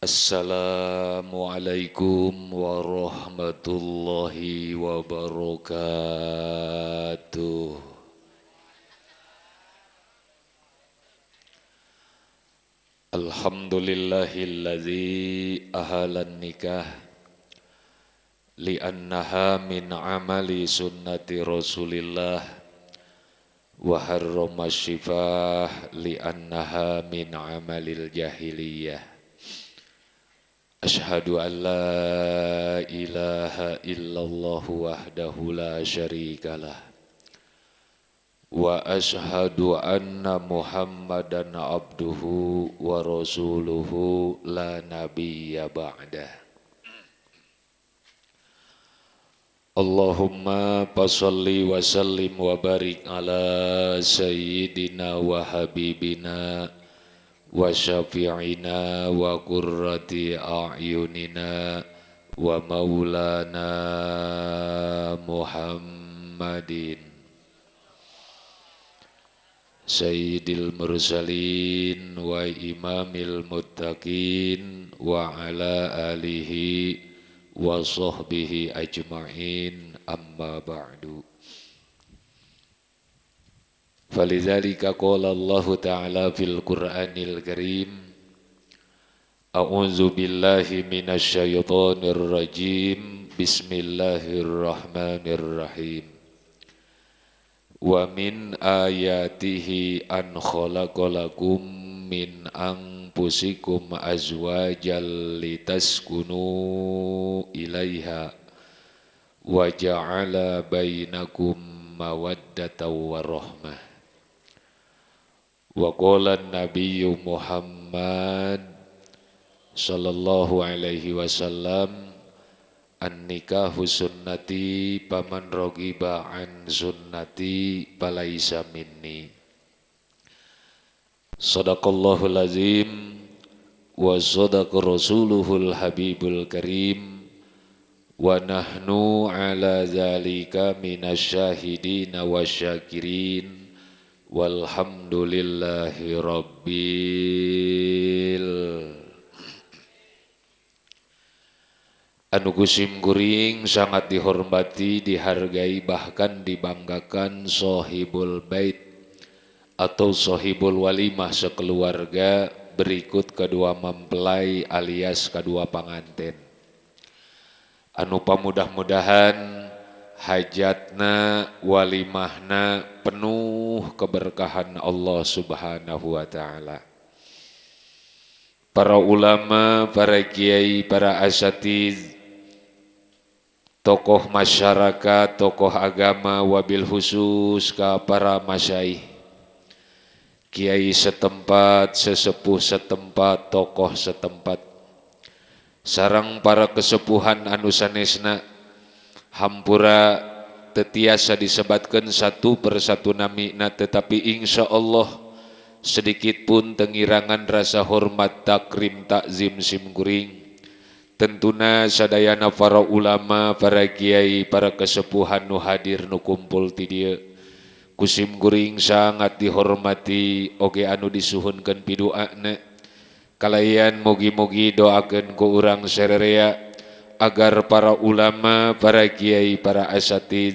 Assalamualaikum warahmatullahi wabarakatuh. Alhamdulillahilladzi ahalan nikah li'annaha min amali sunnati Rasulillah wa harrama syifah li'annaha min amalil jahiliyah. Asyhadu an la ilaha illallah wahdahu la syarikalah wa asyhadu anna Muhammadan abduhu wa rasuluhu la nabiyya ba'dah. Allahumma fasholli wa sallim wa barik ala sayyidina wa habibina wa syafi'ina wa qurrati a'yunina wa maulana Muhammadin sayyidil mursalin wa imamil muttaqin wa ala alihi wa sahbihi ajma'in, amma ba'du. Falidzalika qala Allahu ta'ala fil Qur'anil Karim, a'udzu billahi minasyaitonir rajim, bismillahirrahmanirrahim. Wa min ayatihi an khalaqalakum min anfusikum azwajan litaskunu ilaiha wa ja'ala bainakum mawaddatan wa rahmah. Wa qala an-nabiyyu Muhammad sallallahu alaihi wasallam, an-nikahu sunnati paman raghiba an sunnati falaisa minni. Sadaqallahul azim wa sadaqa rasuluhul habibul karim wa nahnu ala zalika minasyahidina wasyakirin. Walhamdulillahi rabbil. Anu kusim kuring sangat dihormati, dihargai, bahkan dibanggakan sohibul bait atau sohibul walimah sekeluarga berikut kedua mempelai alias kedua panganten. Anu pamudah-mudahan hajatna walimahna penuh keberkahan Allah Subhanahu wa ta'ala. Para ulama, para kiai, para asatiz, tokoh masyarakat, tokoh agama, wabil khusus ka para masyaikh, kiai setempat, sesepuh setempat, tokoh setempat, sarang para kesepuhan anu sanesna hampura tetiasa disebatkan satu persatu namina, tetapi insya Allah sedikit pun tengirangan rasa hormat takrim takzim simkuring. Tentuna sadayana para ulama, para kiai, para kesepuhan nu hadir nu kumpul ti dieu kusim kuring sangat dihormati oge anu disuhunkeun piduana. Kalayan mugi-mugi doakeun ku urang sarerea agar para ulama, para kiai, para asatid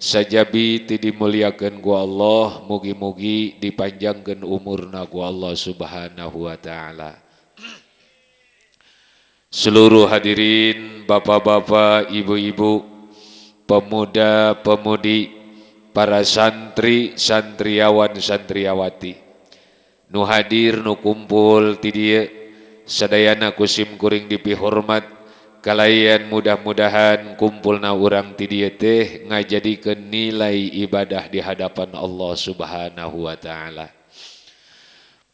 sajabi ti dimuliakeun ku Allah, mugi-mugi dipanjangkeun umurna ku Allah Subhanahu wa ta'ala. Seluruh hadirin, bapak-bapak, ibu-ibu, pemuda-pemudi, para santri, santriawan, santriawati, nu hadir, nu kumpul ti dieu, sadayana kusim kuring dipihormat. Kalayan mudah-mudahan kumpulna urang ti dieu teh ngajadikeun nilai ibadah di hadapan Allah Subhanahu wa ta'ala.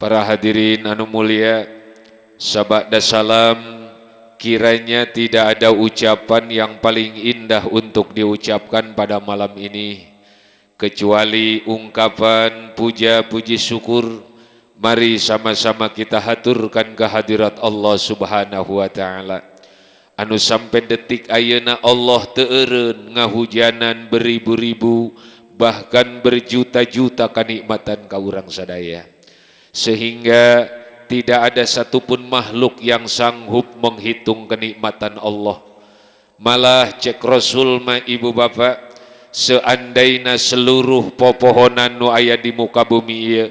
Para hadirin anu mulia, sabada salam, kiranya tidak ada ucapan yang paling indah untuk diucapkan pada malam ini kecuali ungkapan puja-puji syukur. Mari sama-sama kita haturkan kehadirat Allah Subhanahu wa ta'ala. Anu sampai detik ayeuna Allah teu eureun ngahujanan beribu-ribu bahkan berjuta-juta kanikmatan ka urang sadaya, sehingga Tidak ada satupun makhluk yang sanggup menghitung kenikmatan Allah. Malah cek Rasul ma, ibu bapak, seandainya seluruh popohonan nu aya di muka bumi ieu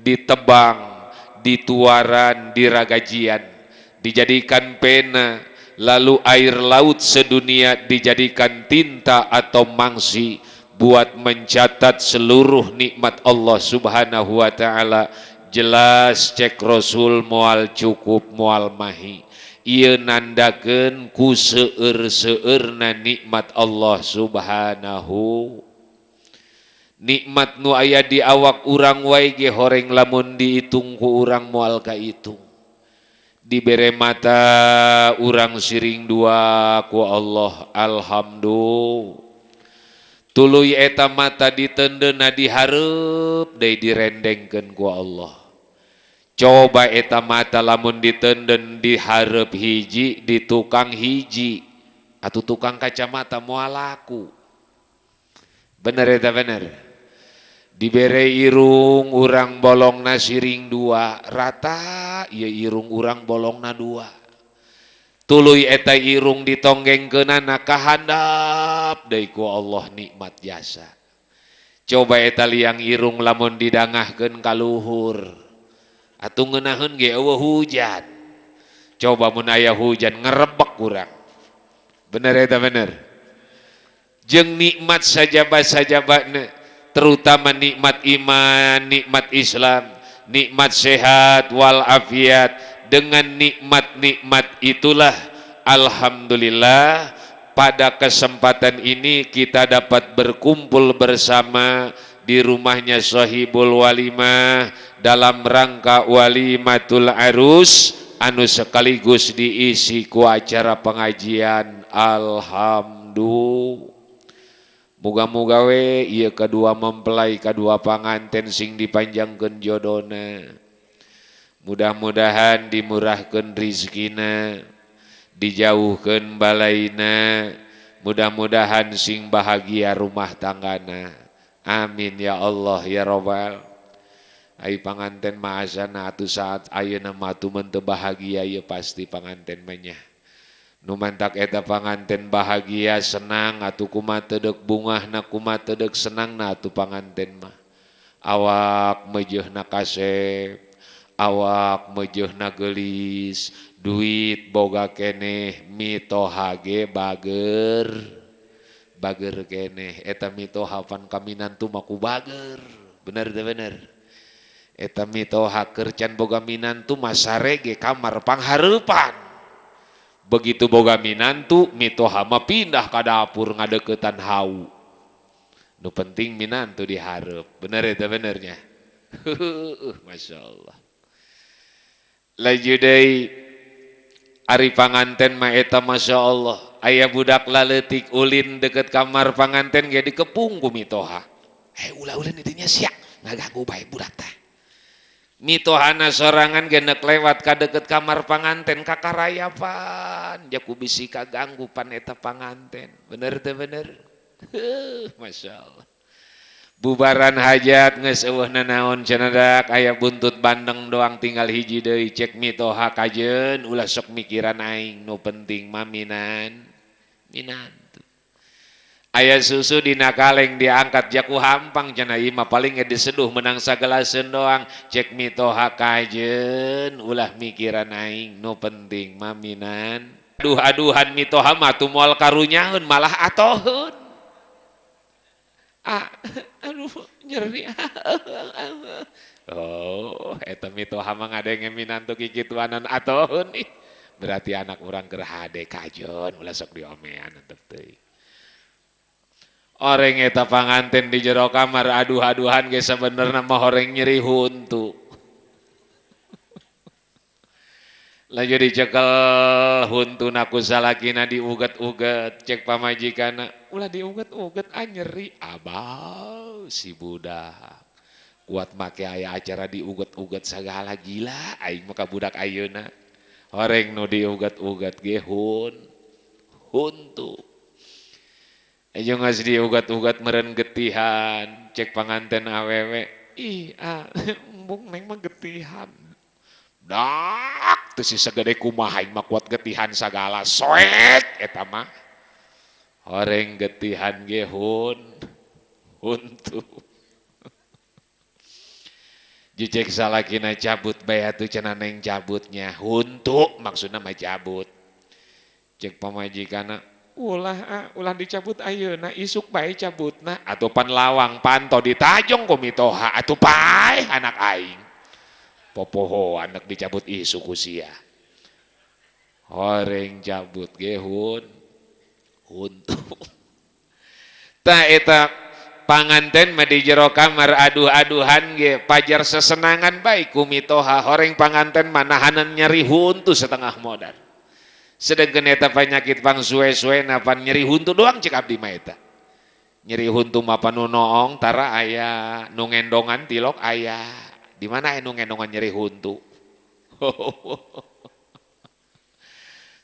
ditebang, dituaran, diragajian, dijadikan pena, lalu air laut sedunia dijadikan tinta atau mangsi buat mencatat seluruh nikmat Allah Subhanahu wa Ta'ala, jelas cek Rasul moal cukup, moal mahi. Ieu nandakeun ku seueur-seueurna nikmat Allah Subhanahu. Nikmat nu aya di awak urang wae ge horeng lamun dihitung ku urang moal kahitung. Dibere mata urang siring dua ku Allah, alhamdulillah. Tuluy eta mata diteundeunna dihareup deui, direndengkeun ku Allah. Coba eta mata lamun diteundeun dihareup hiji, di tukang hiji, atau tukang kacamata moal laku. Bener eta, bener? Dibere irung urang bolongna siring dua, rata ieu irung urang bolongna dua. Tuluy eta irung ditonggengkeunana kahandap deui ku Allah, nikmat jasa. Coba eta liang irung lamun didangahkeun ka luhur, atuh ngeunaheun ge euweuh hujan. Coba mun aya hujan, ngerebek urang. Bener eta, bener? Jeung nikmat sajaba-sajabana, terutama nikmat iman, nikmat Islam, nikmat sehat wal afiat. Dengan nikmat-nikmat itulah, alhamdulillah, pada kesempatan ini kita dapat berkumpul bersama di rumahnya Sohibul Walimah dalam rangka walimatul arus anu sekaligus diisi ku acara pengajian. Alhamdulillah. Muga-muga we ieu kedua mempelai, kedua panganten sing dipanjangkeun jodona, mudah-mudahan dimurahkeun rizkina, dijauhkeun balaina, mudah-mudahan sing bahagia rumah tanggana. Amin ya Allah ya robbal. Ai panganten mah asana atuh saat ayeuna mah atuh mun teu bahagia ieu pasti panganten mah nya. Nu mantak eta panganten bahagia senang atuh kumaha teu deuk bungahna, kumaha teu deuk senangna atuh panganten mah. Awak meujeuhna kasep, awak meujeuhna geulis, duit boga keneh, mitoha ge bager bager keneh. Eta mitoha pan kaminantu mah ku bager. Bener teu bener? Eta mitoha keur can boga minantu mah sare ge kamar panghareupan. Begitu boga minantu, mitoha mah pindah ka dapur ngadeukeutan hawu. Nu penting minantu dihareup. Bener eta, benernya? Masya Allah. Laju deui, ari panganten mah eta Masya Allah. Aya budak laletik ulin deket kamar panganten ge dikepung ku mitoha. "Hei, ulah ulin dinya sia, ngaganggu bae budak teh." Mitohana sorangan ge nek lewat ka deket kamar panganten kakarayapan, ja ku bisi kaganggu pan eta panganten. Bener teu bener? Masya Allah. Bubaran hajat geus euweuh nanaon cenah, dak aya buntut bandeng doang tinggal hiji deui. Cek mitoha, "Kajeun, ulah sok mikiran aing, nu penting mah minantu." Aya susu dina kaleng diangkat jaku hampang cenah, "Ieu mah paling ge diseduh menang sagelaseun doang." Cek mitoha, "Kajeun, ulah mikiran aing, nu penting mah minan." Aduh-aduhan mitoha mah tuh moal karunyaheun, malah atoheun. "Ah, aduh, nyeri." Oh, eta mitoha mah ngadenge minantu kikituanan atoheun ih. Berarti anak urang keur hade. "Kajeun, ulah sok diomean," antep teuing. Orang eta panganten di jero kamar aduh-aduhan ge sabenerna mah horeng nyeri huntu. Laju dicekel huntuna ku salakina, diuget-uget. Cek pamajikanna, "Ulah diuget-uget, ah, nyeri." Abah si budak kuat make aya acara diuget-uget sagala. Gila aing mah ka budak ayeuna, horeng nu diuget-uget ge huntu. Ayo geus diuget-uget meureun getihan. Cek panganten awewe, "Ih, ah, embung, neng mah getihan." Dak teu si sagede kumaha aing mah kuat getihan sagala soek eta mah. Horeng getihan ge huntu. Jicek salakina cabut bae atuh cenah neng cabutnya huntu maksudna mah cabut. Cek pamajikanna ulah ah, ulah dicabut ayeuna isuk bae cabutna atuh pan lawang panto ditajong ku mitoha atuh paeh anak aing. Popoho anak dicabut isuk ku sia. Horeng cabut ge huntu. Tah eta panganten mah di jero kamar aduh-aduhan ge pajar sesenangan bae ku mitoha horeng panganten mah nahanan nyeri huntu setengah modar. Sedangkan eta penyakit pang suwe-suwe pan nyeri huntu doang cek abdi mah eta. Nyeri huntu mah panu noong tara aya nu ngendongan tilok aya. Di mana aya nu ngendongan nyeri huntu?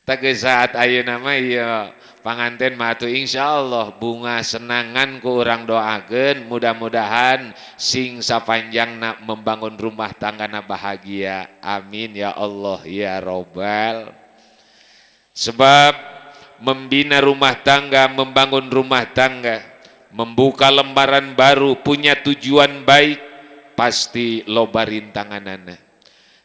Tah geus saat ayeuna mah ieu panganten mah atuh insyaallah bunga senangan ku urang doakeun mudah-mudahan sing sapanjangna membangun rumah tanggana bahagia. Amin ya Allah ya Robbal. Sebab membina rumah tangga, membangun rumah tangga, membuka lembaran baru, punya tujuan baik, pasti loba rintanganana.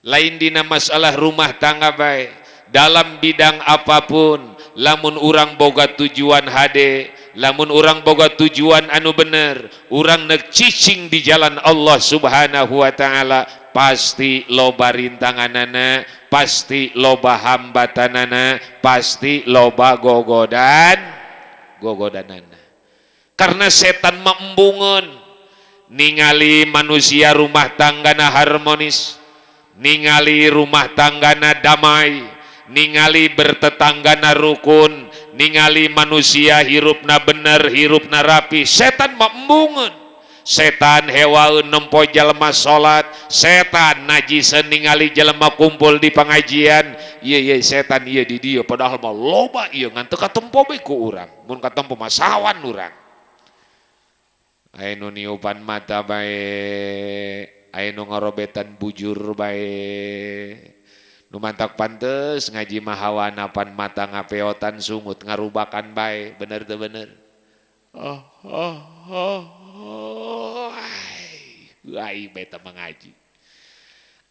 Lain dina masalah rumah tangga baik, dalam bidang apapun, lamun urang boga tujuan hade, lamun urang boga tujuan anu bener, urang nek cicing di jalan Allah Subhanahu wa taala, pasti loba rintanganana, pasti loba hambatanana, pasti loba gogodanana. Karena setan membungun ningali manusia rumah tanggana harmonis, ningali rumah tanggana damai, ningali bertetanggana rukun, ningali manusia hirupna bener, hirupna rapi, setan membungun. Setan hewaeun nempo jelema salat, setan najiseun ningali jelema kumpul di pengajian. Ieu ieu setan ieu di dieu padahal mah loba ieu ngan teu katempo bae ku urang. Mun katempo mah sawan urang. Aya nu niupan mata bae, aya nu ngarobetan bujur bae. Nu mantak pantes ngaji mah hawana pan mata ngapeotan sungut ngarubakan bae, bener teu bener? Oh oh oh. Ai beta mengaji.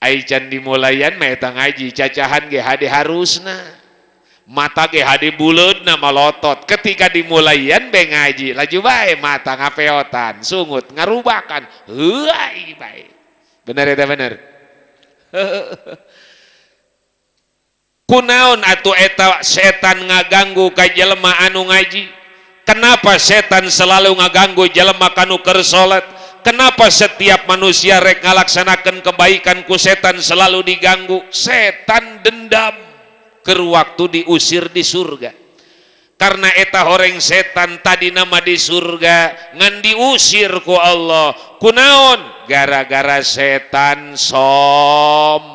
Ai can dimulayan mah eta ngaji cacahan ge hade harusna. Mata ge hade buleudna malotot. Ketika dimulayan be ngaji, laju bae mata ngapeotan, sungut ngarubakan. Heuai bae. Bener eta bener? Kunaon atuh eta setan ngaganggu ka jelema anu ngaji? Kenapa setan selalu ngaganggu jelema kanu keur salat? Kenapa setiap manusia rek ngalaksanakeun kebaikan ku setan selalu diganggu? Setan dendam keur waktu diusir di surga. Karena eta horeng setan tadi nama di surga ngan diusir ku Allah. Kunaon? Gara-gara setan sombong.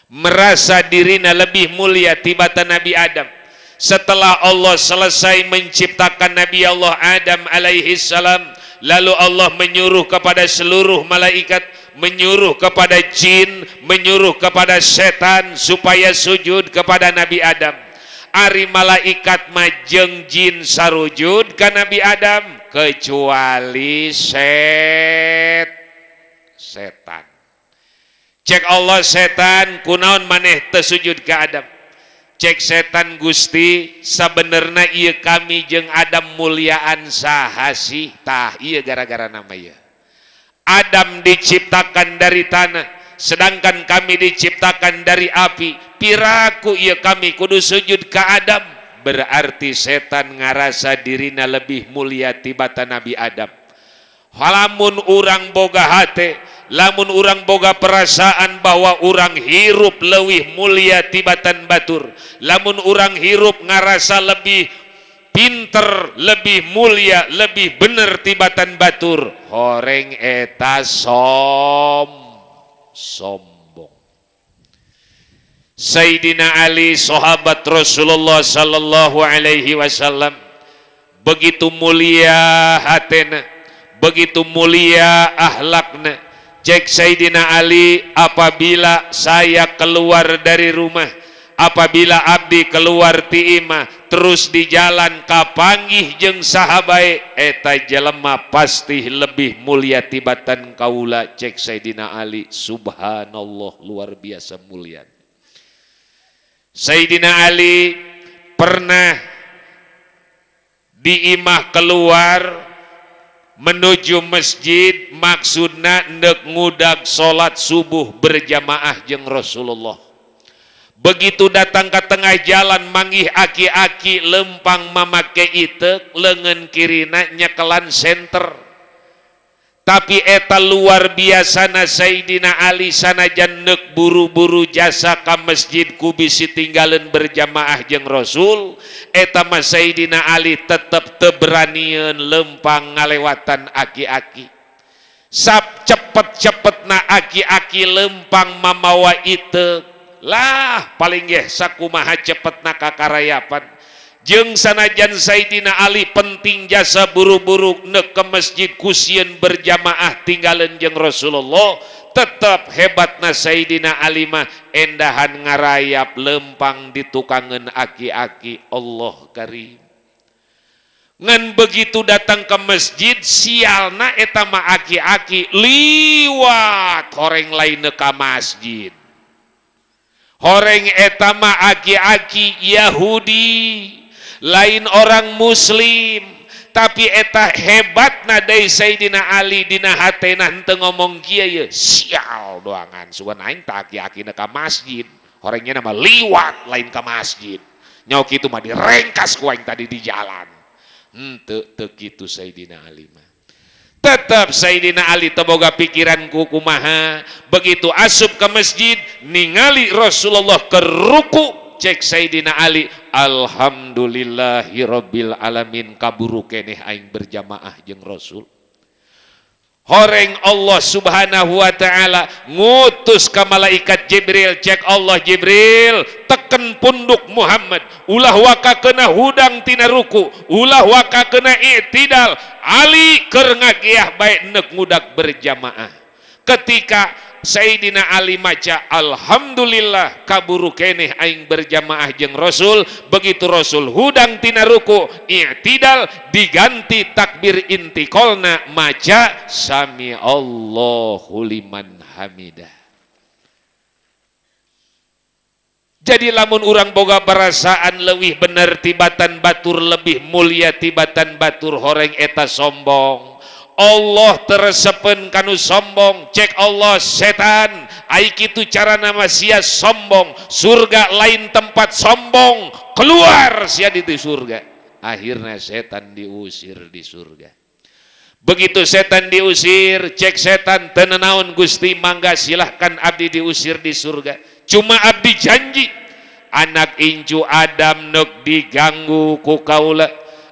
Merasa dirina lebih mulia tibatan Nabi Adam. Setelah Allah selesai menciptakan Nabi Allah Adam alaihi salam, lalu Allah menyuruh kepada seluruh malaikat, menyuruh kepada jin, menyuruh kepada setan supaya sujud kepada Nabi Adam. Ari malaikat majeng jin sarujud ka Nabi Adam kecuali setan. Cek Allah setan kunaon maneh teu sujud ka Adam? Cek setan Gusti sabenerna ieu kami jeung Adam muliaan saha sih? Tah ieu gara-gara nama ieu. Adam diciptakan dari tanah, sedangkan kami diciptakan dari api. Piraku ieu kami kudu sujud ka Adam. Berarti setan ngarasa dirina lebih mulia tibatan Nabi Adam. Lamun urang boga hate, lamun urang boga perasaan bahwa urang hirup leuwih mulia tibatan batur, lamun urang hirup ngarasa lebih pinter, lebih mulia, lebih bener tibatan batur, horeng eta sombong. Sayyidina Ali sahabat Rasulullah sallallahu alaihi wasallam begitu mulia hatena, begitu mulia akhlakna, Cek Sayyidina Ali, apabila saya keluar dari rumah, apabila abdi keluar ti imah terus di jalan kapanggih jeung saha bae, eta jelema pasti lebih mulia tibatan kaula. Cek Sayyidina Ali, subhanallah, luar biasa mulia. Sayyidina Ali pernah di imah keluar menuju masjid, maksudna ndek ngudag salat subuh berjamaah jeung Rasulullah. Begitu datang ke tengah jalan manggih aki-aki lempang mamake iteuk, leungeun kirina nyekelan senter. Tapi eta luar biasana Sayyidina Ali, sanajan neuk buru-buru jasa ka masjid ku bisi tinggalin berjamaah jeung Rasul, eta mah Sayyidina Ali tetep teu beranieun lempang ngalewatan aki-aki. Sap cepet-cepetna aki-aki lempang mamawa iteuk lah, paling geh sakumaha cepetna kakarayapan. Jeung sanajan Sayyidina Ali penting jasa buru-buru neuk ke masjid kusieun berjamaah tinggalin jeung Rasulullah, tetep hebatna Sayyidina Ali mah endahan ngarayap lempang ditukangeun aki-aki. Allah karim. Ngan begitu datang ke masjid sialna eta mah aki-aki liwat horeng lain ka masjid. Horeng eta mah aki-aki Yahudi, lain orang muslim. Tapi eta hebatna deui Sayyidina Ali, dina hatena henteu ngomong kieu ye, sial doangan sugan aing tah aki-aki ka masjid, horengnya nama liwat lain ka masjid, nyawa kitu mah direngkas ku aing tadi di jalan. Henteu, teu kitu Sayyidina Ali mah. Tetap Sayyidina Ali teu boga pikiran ku kumaha. Begitu asup ke masjid ningali Rasulullah ke ruku, cek Sayyidina Ali, alhamdulillahirabbil alamin, kaburu keneh aing berjamaah jeung Rasul. Horeng Allah subhanahu wa ta'ala ngutus ka malaikat Jibril, cek Allah, Jibril, teken punduk Muhammad, ulah waka kena hudang tina ruku, ulah waka kena i'tidal, Ali keur ngagiah bae neuk ngudak berjamaah. Ketika Sayyidina Ali maca alhamdulillah kaburu keneh aing berjamaah jeung Rasul, begitu Rasul hudang tina ruku i'tidal, diganti takbir intiqalna maca sami Allahu liman hamidah. Jadi lamun urang boga perasaan leuwih bener tibatan batur, lebih mulia tibatan batur, horeng eta sombong. Allah teresepen kanu sombong. Cek Allah, setan, ai kitu carana mah sia sombong, surga lain tempat sombong, keluar sia di surga. Akhirnya setan diusir di surga. Begitu setan diusir, cek setan, teu nanaon Gusti, mangga silahkan abdi diusir di surga, cuma abdi janji anak incu Adam neuk diganggu ku kaula,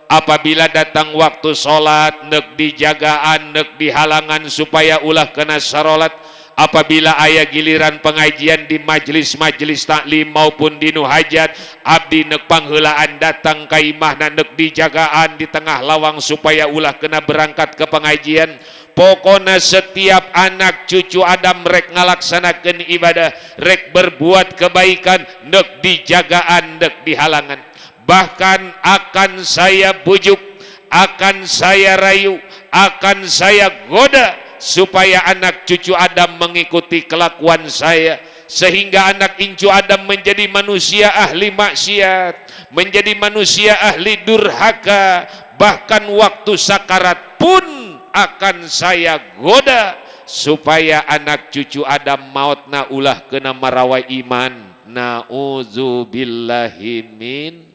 apabila datang waktu sholat nek dijagaan, nek dihalangan supaya ulah kena sarolat. Apabila aya giliran pengajian di majelis-majelis taklim maupun di nu hajat, abdi nek pangheulaan datang ka imahna, nek dijagaan di tengah lawang supaya ulah kena berangkat ke pengajian. Pokona setiap anak cucu Adam rek ngalaksanakeun ibadah, rek berbuat kebaikan, nek dijagaan, nek dihalangan. Bahkan akan saya bujuk, akan saya rayu, akan saya goda supaya anak cucu Adam mengikuti kelakuan saya, sehingga anak incu Adam menjadi manusia ahli maksiat, menjadi manusia ahli durhaka. Bahkan waktu sakarat pun akan saya goda supaya anak cucu Adam mautna ulah kena marawai iman. Na'udzubillahi min.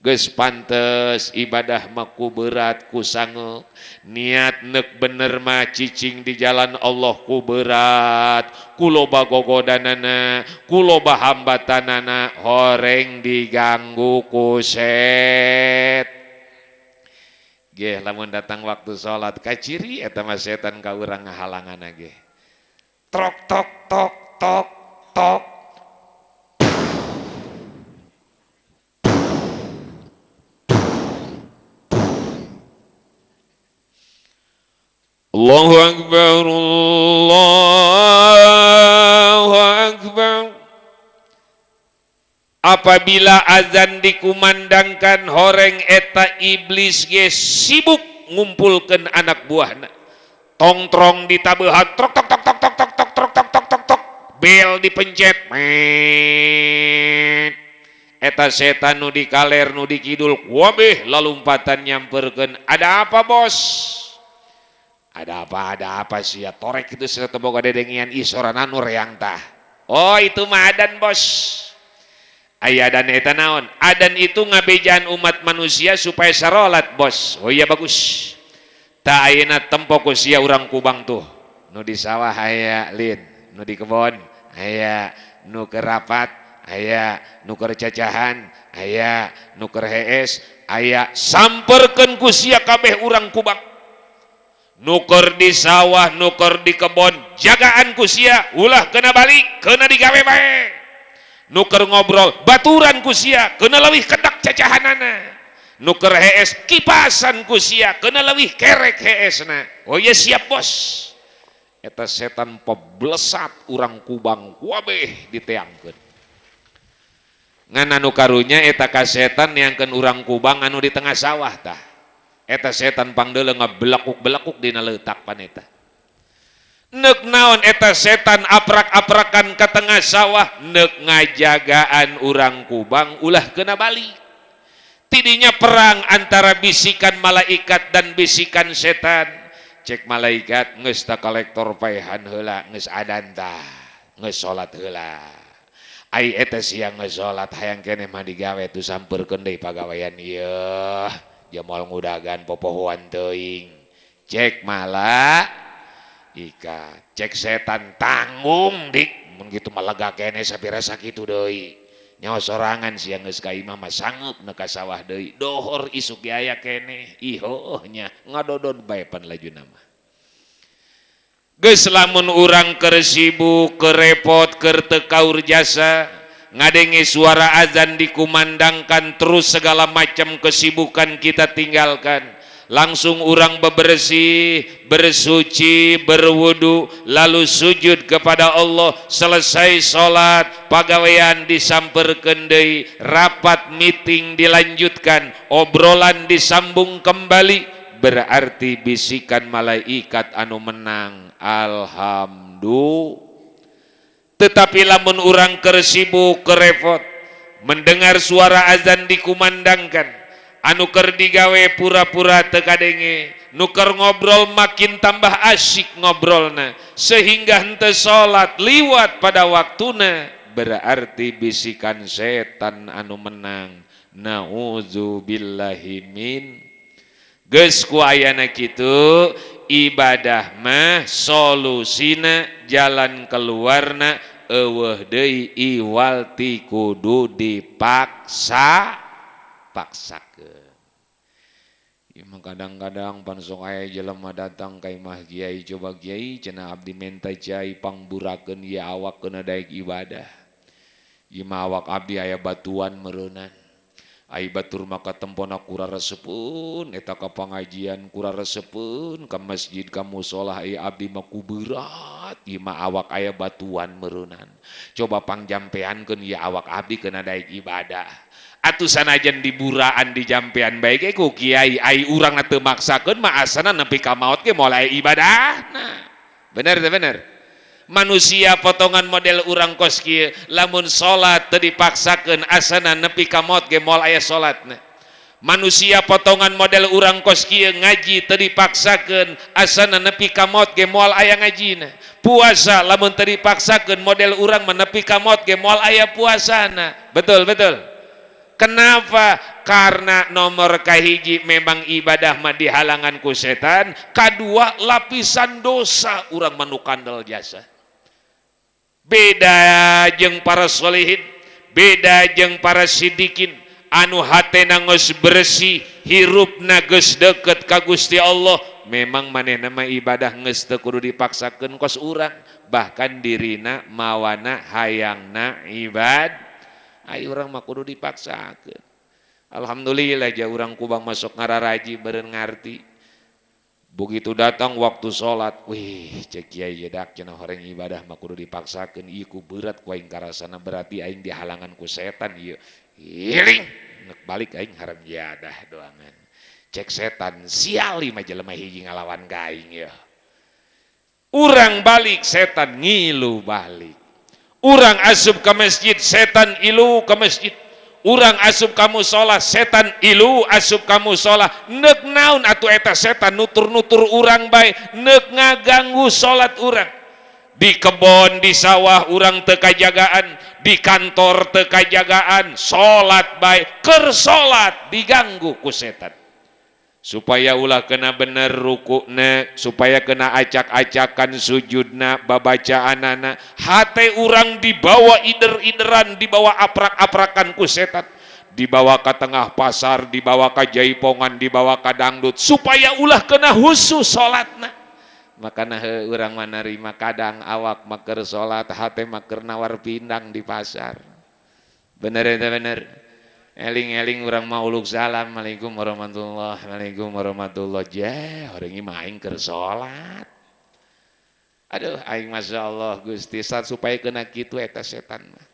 Geus pantes ibadah mah ku berat ku sange, niat nek bener mah cicing di jalan Allah ku berat, ku loba gogodanana, ku loba hambatanana, horeng diganggu ku set. Geh lamun datang waktu salat kaciri eta mah setan ka urang ngahalangan ge. Trok tok tok tok tok. Allahu Akbar, Allahu Apabila azan dikumandangkan, horeng eta iblis ge sibuk ngumpulkeun anak buahna. Tongtrong ditabehan, trok tok tok tok tok tok tok tok tok tok tok tok, bel dipencet, met. Eta setan nu di kaler, nu di kidul, wabeh lalumpatan nyamperkeun. "Ada apa, Bos? Ada apa? Ada apa sih ya?" Torek itu serta boga dedengian isoran anu reang tah. "Oh, itu mah adan, Bos." Aya adan eta naon? "Adan itu ngabejaan umat manusia supaya sarolat, Bos." "Oh iya, bagus. Tak ayeuna tempo ku sia urang Kubang tuh. Nu di sawah aya lin, nu di kebon aya, nu keur rapat aya, nu keur cacahan aya, nu keur hees aya, samperkeun ku sia kabeh urang Kubang. Nu keur di sawah, nu keur di kebon, jagaan ku sia ulah kena balik, kena digawe bae. Nu keur ngobrol, baturan ku sia, kena leuwih kedak cacahanana. Nu keur hees, kipasan ku sia, kena leuwih kerek heesna." "Oh iya, siap, Bos." Eta setan peblesat urang Kubang wabeh diteangkeun. Ngan anu karunya, eta ka setan neangkeun urang Kubang anu di tengah sawah tah. Eta setan pangdeuleu ngabelakuk-belakuk dina leutak paneta. Nek naon eta setan aprak-aprakan ke tengah sawah? Nek ngajagaan urang Kubang ulah kena balik. Tidinya perang antara bisikan malaikat dan bisikan setan. Cek malaikat, "Geus ta, kolektor, paehan heula, geus adan tah, geus salat heula. Ai eta siang geus salat, hayang keneh mah digawe tuh, sampeurkeun deui pagawean ieu, moal ngudagan popohoan teuing." Cek malaikat. Cek setan, "Tanggung dik, mun kitu mah lega keneh sapira sakitu deui. Nyawa sorangan siang geus ka imah mah sangeup neuk ka sawah deui, dohor isuk ge aya keneh." Ihoh nya ngadodod bae pan lajuna mah. Geus, lamun urang keur sibuk, keur repot, keur teu kaur jasa, ngadenge suara azan dikumandangkan, terus segala macam kesibukan kita tinggalkan, langsung urang bebersih, bersuci, berwudu, lalu sujud kepada Allah. Selesai salat, pagawean disamperkeun deui, rapat meeting dilanjutkan, obrolan disambung kembali, berarti bisikan malaikat anu menang. Alhamdulillah. Tetapi lamun urang keur sibuk, kerepot, mendengar suara azan dikumandangkan, anu keur digawe pura-pura teu kadenge, nu keur ngobrol makin tambah asyik ngobrolna, sehingga henteu salat, liwat pada waktuna, berarti bisikan setan anu menang. Nauzubillahi min. Geus ku ayana kitu, ibadah mah solusina, jalan keluarna eueuh deui iwal ti kudu dipaksa paksakeun. Imah kadang-kadang pan sok aya jelema datang ka imah kiai, "Coba Kiai," cenah, "abdi menta cai pangburakeun ieu awak keuna daek ibadah. Imah awak abdi aya batuan meureunan. Ai batur mah katempona kuraresepeun eta ka pangajian, kuraresepeun ka masjid, ka musola, ai abdi mah ku berat, ieu mah awak aya batuan meureunan. Coba pangjampeankeun ieu awak abdi keuna daek ibadah." Atuh sanajan diburaan, dijampean bae ge ku kiai, ai urang teu maksakeun mah asana nepi ka maot ge moal aya ibadahna. Bener teu bener? Manusia potongan model urang kos kieu, lamun salat teu dipaksakeun, asana nepi ka maot ge moal aya salatna. Manusia potongan model urang kos kieu, ngaji teu dipaksakeun, asana nepi ka maot ge moal aya ngajina. Puasa lamun teu dipaksakeun, model urang mah nepi ka maot ge moal aya puasana. Betul, betul. Kenapa? Karena nomor kahiji memang ibadah mah dihalangan ku setan, kadua lapisan dosa urang mah nu kandel jasa. Beda jeung para solehin, beda jeung para sidikin anu hatena geus bersih, hirupna geus deket ka Gusti Allah. Memang manehna mah ibadah geus teu kudu dipaksakeun kos urang, bahkan dirina mawana hayangna ibad. Ayo, urang mah kudu dipaksakeun. Alhamdulillah ja urang Kubang masuk ngararaji beureun ngarti. Begitu datang waktu sholat, wih, cek kiai jedak cenah, horeng ibadah mah kudu dipaksakeun. Ieu ku berat ku aing karasana, berarti aing dihalangan ku setan ieu. Hiling nek balik aing haram jadah doangan. Cek setan, sial, lima jelema hiji ngalawan ka aing ya. Urang balik, setan ngilu balik. Urang asup ke masjid, setan ilu ke masjid. Urang asup ka musola, setan ilu asup ka musola. Nek naon atuh eta setan nutur-nutur urang bae? Nek ngaganggu salat urang. Di kebon, di sawah urang teu kajagaan, di kantor teu kajagaan, salat bae. Keur salat diganggu ku setan supaya ulah kena bener rukukna, supaya kena acak-acakan sujudna, babacaanana. Hate urang dibawa ider-ideran, dibawa aprak-aprakan ku setan, dibawa ke tengah pasar, dibawa ke jaipongan, dibawa ke dangdut, supaya ulah kena khusyuk salatna. Makana urang manarima, kadang awak mah keur salat, hate mah keur nawar pindang di pasar. Bener ya, bener. Eling-eling urang mau uluk, salam, "Assalamualaikum warahmatullahi, assalamualaikum warahmatullahi." Ja orang ini main keur salat. Aduh, aing, masya Allah Gusti, saat supaya kena kitu eta setan mah.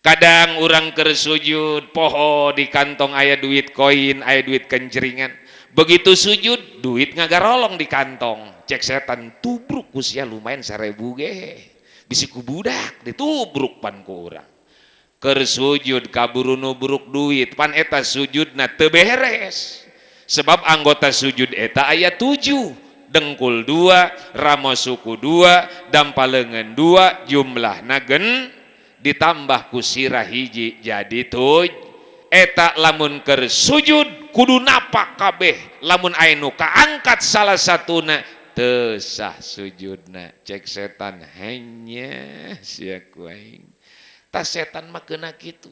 Kadang urang keur sujud, poho di kantong aya duit koin, aya duit kencringan. Begitu sujud, duit ngagarolong di kantong. Cek setan, "Tubruk ku sia, lumayan 1.000 ge, bisi ku budak ditubruk." Pan ku urang keur sujud kaburu nubruk duit, pan eta sujudna teu beres, sebab anggota sujud eta aya 7: dengkul 2, ramo suku 2, dampa leungeun 2, jumlahna ditambah ku sirah hiji jadi tuj. Eta lamun keur sujud kudu napak kabeh. Lamun aya nu kaangkat salah satuna, teu sah sujudna. Cek setan, "Hanya sia ku aing." Tas setan mah kena kitu,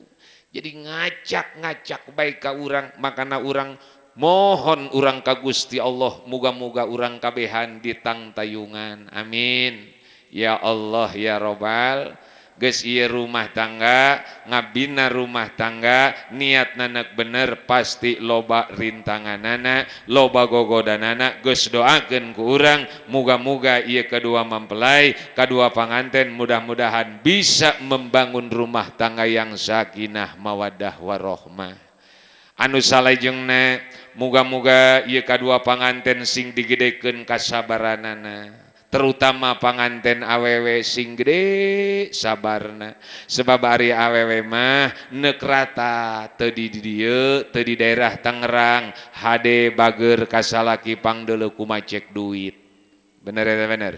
jadi ngacak-ngacak baik ka urang. Makana urang mohon urang ka Gusti Allah, muga-muga urang kabehan ditangtayungan. Amin ya Allah ya robbal. Geus ieu rumah tangga, ngabina rumah tangga, niat nanak bener, pasti loba rintanganana, loba gogodanana. Geus doakeun ku urang, muga-muga ieu kedua mempelai, kedua panganten, mudah-mudahan bisa membangun rumah tangga yang sakinah, mawaddah, warohmah. Anu salajengna, muga-muga ieu kadua panganten sing digedekeun kasabaranana, terutama panganten awewe sing gede sabarna, sebab ari awewe mah neuk rata, teu di dieu, teu di daerah Tangerang, hade bager ka salaki, pangdeuleu kumacek duit. Bener ya, bener.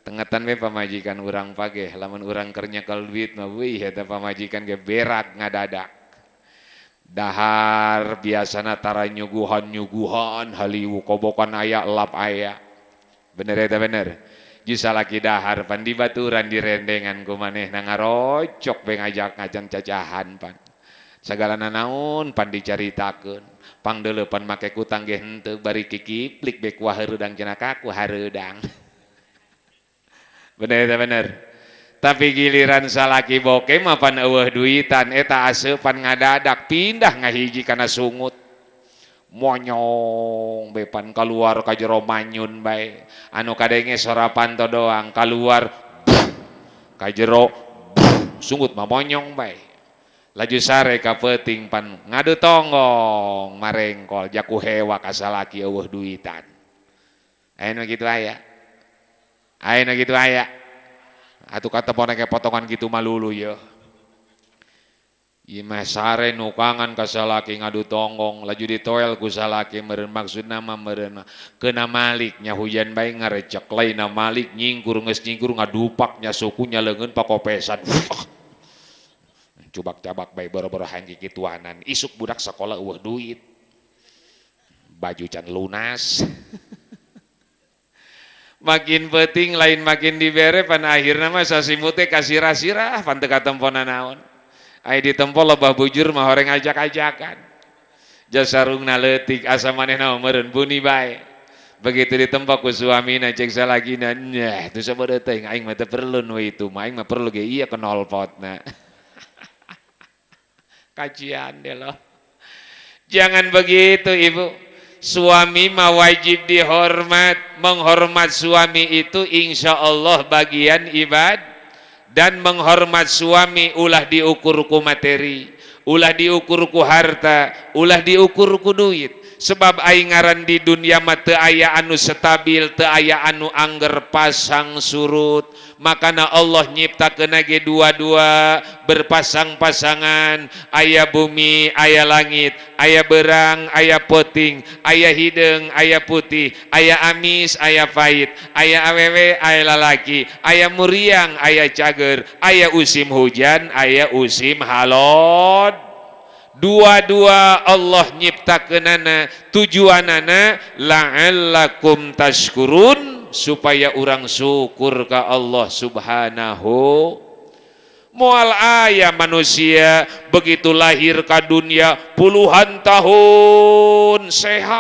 Tengetan we pamajikan urang pageh, lamun urang keur nyekel duit mah, wih, eta pamajikan ge berak ngadadak. Dahar biasana tara nyuguhan nyuguhan, haliwu kobokan aya, lap aya. Bener ya, bener. Jisa laki dahar pan di baturan, di rendengan ku manehna, ngarocok be, ngajak ngajan cacahan, pan sagala nanaon pan dicaritakeun. Pangdeuleu pan make kutang ge henteu, bari kikiplik be, kuah hareudang cenah, kaku hareudang. Bener ya, bener. Tapi giliran salaki boke mah pan eueuh duitan, eta aseupan ngadadak pindah ngahiji kana sungut, monyong be, pan keluar ka jero manyun bae. Anu kadenge sora panto doang. Keluar ka jero sungut mah monyong bae. Laju sare ka peuting, pan ngadu tonggong marengkol, jaku hewa ka salaki eueuh duitan. Aya nu kitu aya, aya nu kitu aya. Atuh katepon ge potongan kitu malulu ye. Ieu mah sare nukangan ka salaki, ngadu tonggong, laju ditoel ku salaki. Meureun maksudna mah meureun keuna malik nya, hujan bae ngarecek, lainna malik, nyingkur, geus nyingkur ngadupak nya sukunya, leungeun pakopesan, cubak cabak bae, boro-boro hayang kikituanan. Isuk budak sekolah eueuh duit, baju can lunas. Makin penting lain makin dibere, pan akhirna mah sasimut teh kasirah-sirah, pan teu katempona naon. Aya ditempo lebah bujur mah horeng ajak-ajakan, jasarungna leutik, asa manehna meureun buni bae. Begitu ditempo ku suamina, cek salakina, "Nyah, teu sabodo teuing, aing mah teu perlu nu itu mah, aing mah perlu ge ieu knalpotna." Kajian deh loh. Jangan begitu, Ibu. Suami mah wajib dihormat. Menghormat suami itu insya Allah bagian ibad. Dan menghormat suami ulah diukur ku materi, ulah diukur ku harta, ulah diukur ku duit. Sebab aing ngaran di dunia mah teu aya anu stabil, teu aya anu angger, pasang surut. Makana Allah nyiptakeun ge dua-dua, berpasang-pasangan. Aya bumi, aya langit, aya berang, aya peuting, aya hideung, aya putih, aya amis, aya pahit, aya awewe, aya lalaki, aya muriang, aya cager, aya usim hujan, aya usim halod. Dua-dua Allah nyiptakeunana, tujuanana la'allakum tashkurun, supaya urang syukur ka Allah Subhanahu. Moal aya manusia begitu lahir ka dunia puluhan tahun sehat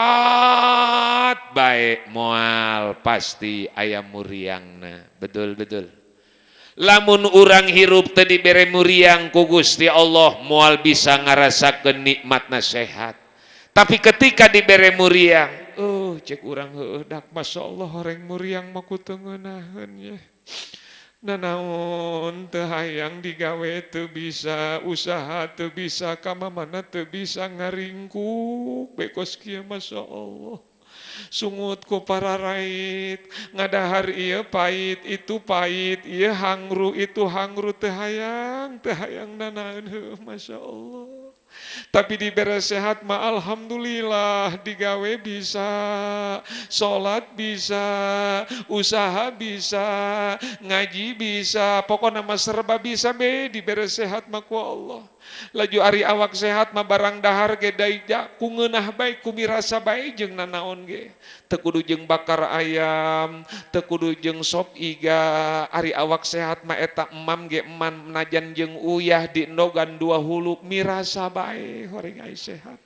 baik, moal, pasti aya muriangna. Betul, betul. Lamun urang hirup teu dibere muriang ku Gusti Allah, moal bisa ngarasakeun nikmatna sehat. Tapi ketika dibere muriang, oh, cek urang, heueuh dak, Masya Allah, horeng muriang mah ku teu ngeunaheun ye. Nanaon teu hayang digawe teu bisa, usaha teu bisa, ka mana teu bisa, ngaringkuk bekos kieu, Masya Allah. Sungut ku pararait, ngadahar ieu pahit, itu pahit, ieu hangru, itu hangru, teu hayang, teu hayang nanaon heueuh, Masya Allah. Tapi diberi sehat mah alhamdulillah, digawe bisa, sholat bisa, usaha bisa, ngaji bisa, pokoknya mah serba bisa be diberi sehat mah ku Allah. Laju ari awak sehat mah barang dahar ge daija ku ngeunah bae, ku mirasa bae jeung nanaon ge. Teu kudu jeung bakar ayam, teu kudu jeung sop iga, ari awak sehat mah eta emam ge eman najan jeung uyah diendogan dua hulu mirasa bae horeng ai sehat.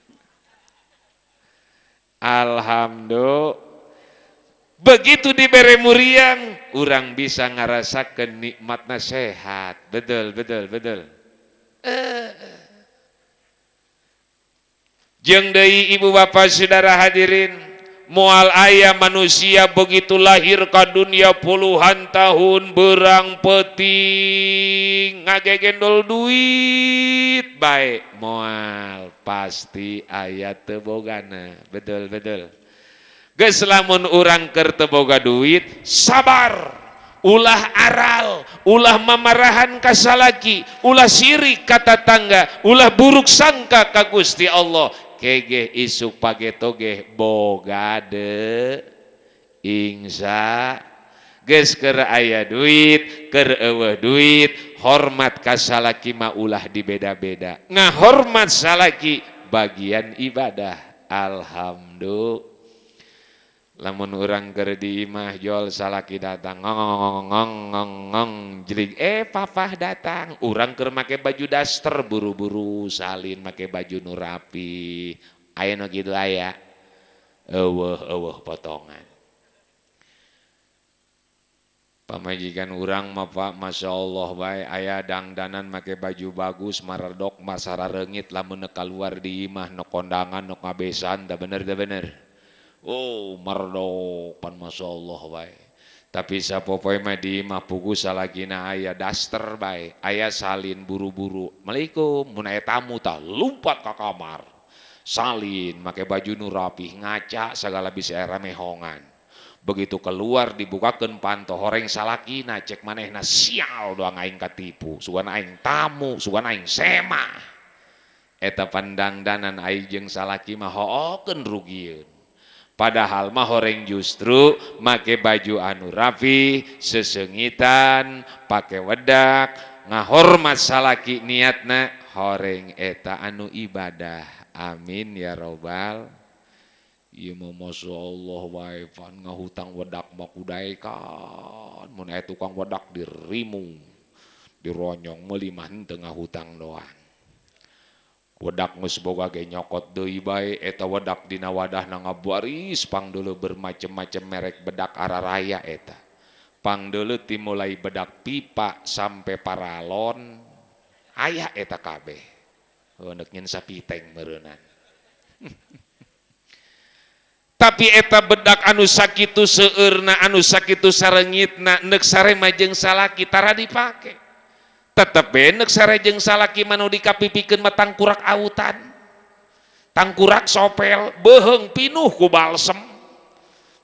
Alhamdulillah. Begitu dibere muriang, urang bisa ngarasakeun nikmatna sehat. Betul, betul, betul. Jeung deui, ibu bapak saudara hadirin, moal aya manusia begitu lahir ke dunia puluhan tahun berang peuting ngagegendol duit bae, moal, pasti aya teu bogana. Betul, betul. Geus, lamun urang keur teu boga duit, sabar, ulah aral, ulah mamarahan ka salaki, ulah sirik ka tatangga, ulah buruk sangka ka Gusti Allah. Kege isuk pageto ge boga de ingsa. Geus, keur aya duit, keur eueuh duit, hormat ka salaki mah ulah dibeda-beda. Ngahormat salaki bagian ibadah. Alhamdulillah. Lamun urang keur di imah jol salaki datang, ngong ngong ngong ngong jelig, eh, papah datang. Urang keur make baju daster, buru-buru salin make baju nu rapi. Aya nu kitu? Aya? Eueuh, eueuh potongan. Pamajikan urang mah, Pak, Masya Allah bae, aya dangdanan make baju bagus, maredok masara reungit lamun keluar di imah, nu kondangan, nu ngabesan. Da bener, da bener. Oh, maredok pan, Masya Allah bae. Tapi sapopoe mah di imah puguh salakina aya daster bae, aya salin buru-buru, "Assalamualaikum." Mun aya tamu tah lumpat ka kamar, salin make baju nu rapih, ngaca segala, bisa era mehongan. Begitu keluar dibukakeun panto, horeng salakina, cek manehna, "Sial doang, aing katipu, sugan aing tamu, sugan aing semah." Eta pandangdanan aing jeung salaki mah hookeun rugieun. Padahal mah horeng justru make baju anu rapi, sesengitan, pake wedak, ngahormat salaki niatna horeng eta anu ibadah. Amin ya robbal. Ieu mah Masya Allah wae pan, ngahutang wedak mah kudaekan. Mun aya tukang wedak dirimu, dironyong, meuli mah henteu, ngahutang doang. Wedak geus boga ge nyokot deui bae eta wedak dina wadahna ngabaris pangdeuleu, bermacam-macam merek bedak araraya eta. Pangdeuleu ti mulai bedak pipa sampai paralon aya eta kabeh. Heuh, neuk nyen sapiteng meureunnan. Tapi eta bedak anu sakitu seueurna anu sakitu sarengitna neuk sare mah jeung salaki tara dipake. Tetep be neuk sare jeung salaki mah nu dikapipikeun mah tangkurak autan. Tangkurak sopel beuheung pinuh ku balsem.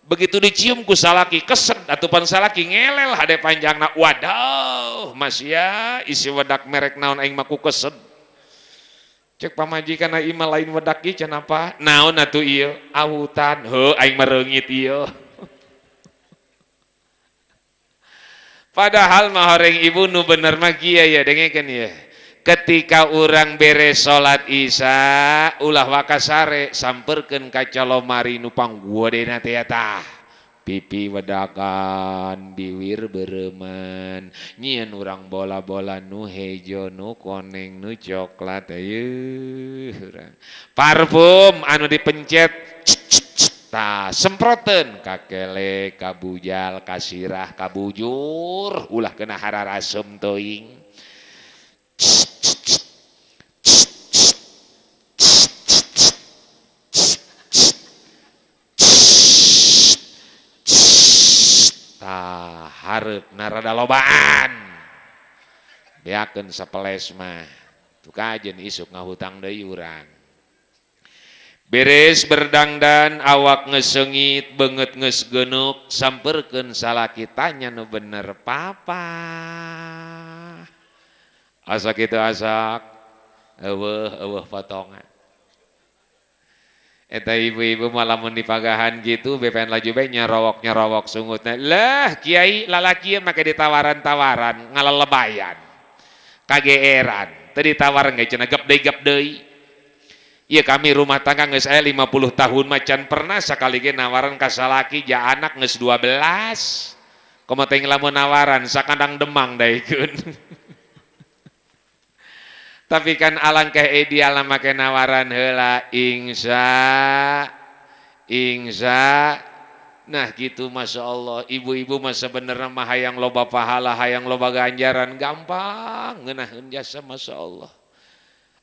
Begitu dicium ku salaki kesed atupan salaki ngelel hade panjangna waduh masya isi wedak merek naon aing mah ku kesed. Cek pamajikan aing mah lain wedak ieu cenah apa? Naon atuh ieu? Autan. Heuh aing mah reungit ieu. Padahal mah horeng ibu nu bener mah kieu ya dengekeun ieu. Ketika urang beres salat Isya ulah wakasare samperkeun ka calomari nu panggodena teh tah. Pipi wedakan, biwir bereuman, nyieun urang bola-bola nu hejo, nu koneng, nu coklat ayeuna urang. Parfum anu dipencet tah semproteun ka kelek, ka bujal, ka sirah, ka bujur, ulah kena hararasem teuing. Tah hareup narada lobaan. Beakeun sapeles mah. Tuh kajen isuk ngahutang deui urang. Beres berdangdan awak ngesengit beungeut geus geunuk samperkeun salaki tanya nu bener papa. Asak itu asak eueuh eueuh potongan. Eta ibu-ibu malah mun dipagahan gitu BPN laju bae nyarowok-nyarowok sungutna. Lah kiai lalaki make ditawaran-tawaran ngalelebayan. Kageeran. Teu ditawaran ge cenah gep deui gep deui. Ieu kami rumah tangga geus aya 50 tahun macan pernah sakali ge nawaran ka salaki ja anak geus 12. Komo teh lamun nawaran sakandang Demang daekeun. Tapi kan alangkah ideal make nawaran heula ingsa ingsa. Nah gitu Masya Allah ibu-ibu mah sebenarnya mah hayang loba pahala hayang loba ganjaran gampang ngeunaheun jasa Masya Allah.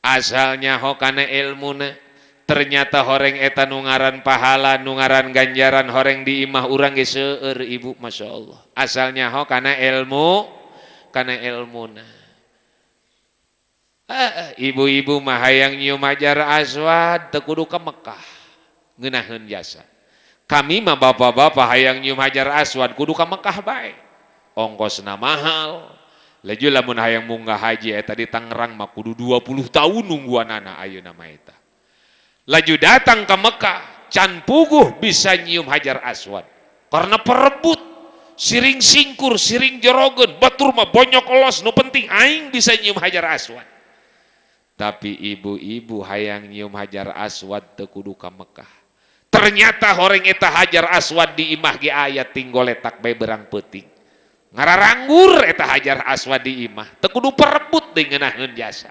Asalnya hokana ilmuna ternyata horeng eta nu ngaran pahala nu ngaran ganjaran horeng di imah urang ge seueur ibu Masya Allah. Asalnya hokana ilmu kana ilmuna. Ibu-ibu mah hayang nyium hajar aswad teu kudu ka Mekah ngeunaheun jasa. Kami mah bapak-bapak hayang nyium hajar aswad kudu ka Mekah bae. Ongkosna mahal. Laju lamun hayang munggah haji eta di Tangerang mah kudu 20 tahun nungguanana ayeuna mah eta. Laju datang ke Mekah can puguh bisa nyium hajar aswad karena perebut siring singkur siring jorogeun batur mah bonyok los nu penting aing bisa nyium hajar aswad. Tapi ibu-ibu hayang nyium hajar aswad teu kudu ka Mekah. Ternyata horeng eta hajar aswad di imah ge aya tinggoletak bae berang peuting. Ngararanggur eta hajar aswad di imah teu kudu perebut deui ngeunaheun jasa.